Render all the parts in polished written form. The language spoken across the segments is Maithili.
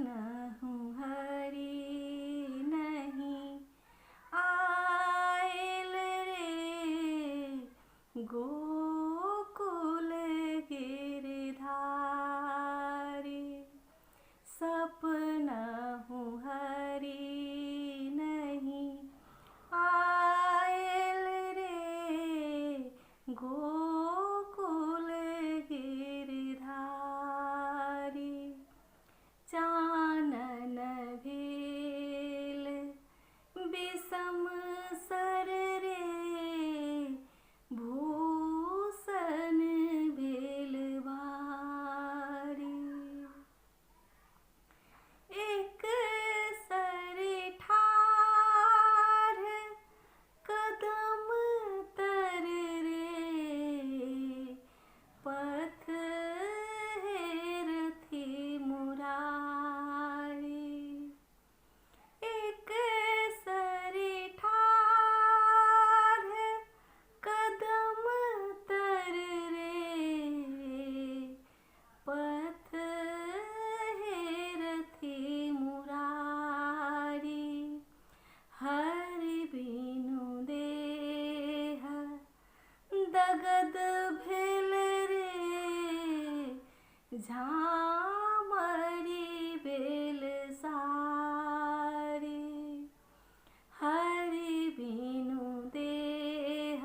सपनहुँ हरि नहि आयल रे, गोकुल गिरधारी। सपनहुँ हरि नहि आयल रे, गोकुल गिरधारी। चानन भेल विषम सर रे, भूषण भेल भारी। एक सर ठाढ़ कदम तर रे, पथ हेरथि मुरारी। एक सर ठाढ़ कदम तर रे, पथ हेरथि मुरारी। हरि बिनु देह दगद भेल रे, झामरि भेल सारी। हरि बिनु देह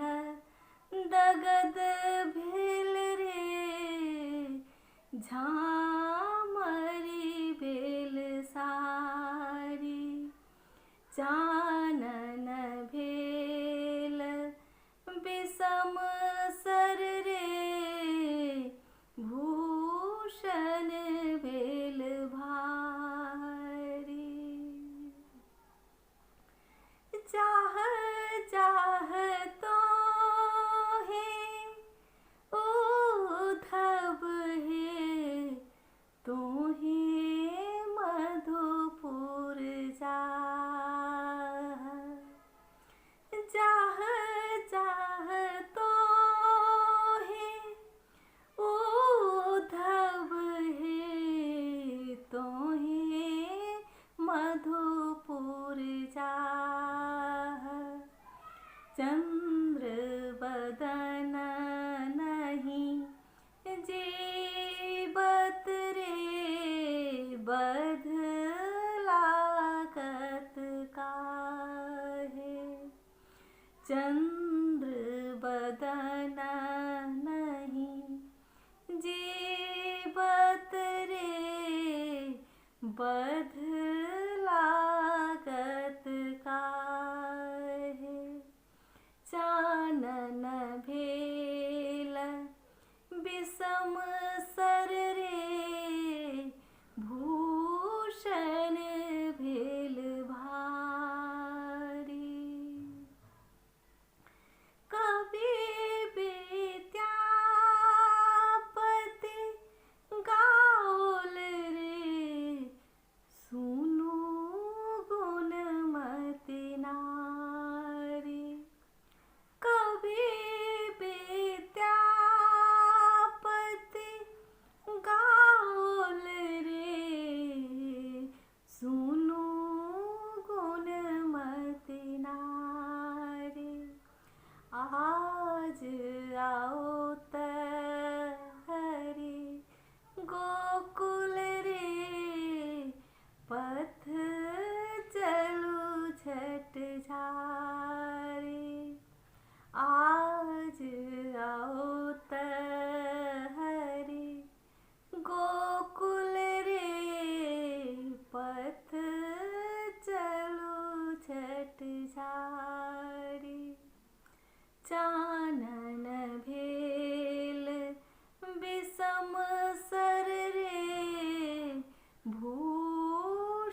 दगद भेल रे, झामरि भेल सारी। चानन भेल विषम सर रे, भूषण भेल भारी। चाह चाह तोहे उद्धव हे, तोहे मधुपुर जाह। चाह चाह तोहे उद्धव हे, तोहे मधुपुर जाह। चंद्र बदन नहीं जीबत रे, बध लागत काहे। चंद्र बदन नहीं जीबत रे, बध लागत काहे। चानन भेल विषम सर रे, भूषण भेल भारी। कवि विद्यापति गाओल रे, सुनु गुणमति नारी। कवि विद्यापति गाओल रे, सुनु गुणमति नारी। आज आओ हरि गोकुल रे, पथ चलू झट झारी। आज आओ हरि गोकुल रे, पथ चलू झट झारी। चानन भेल विषम सर रे, भूषण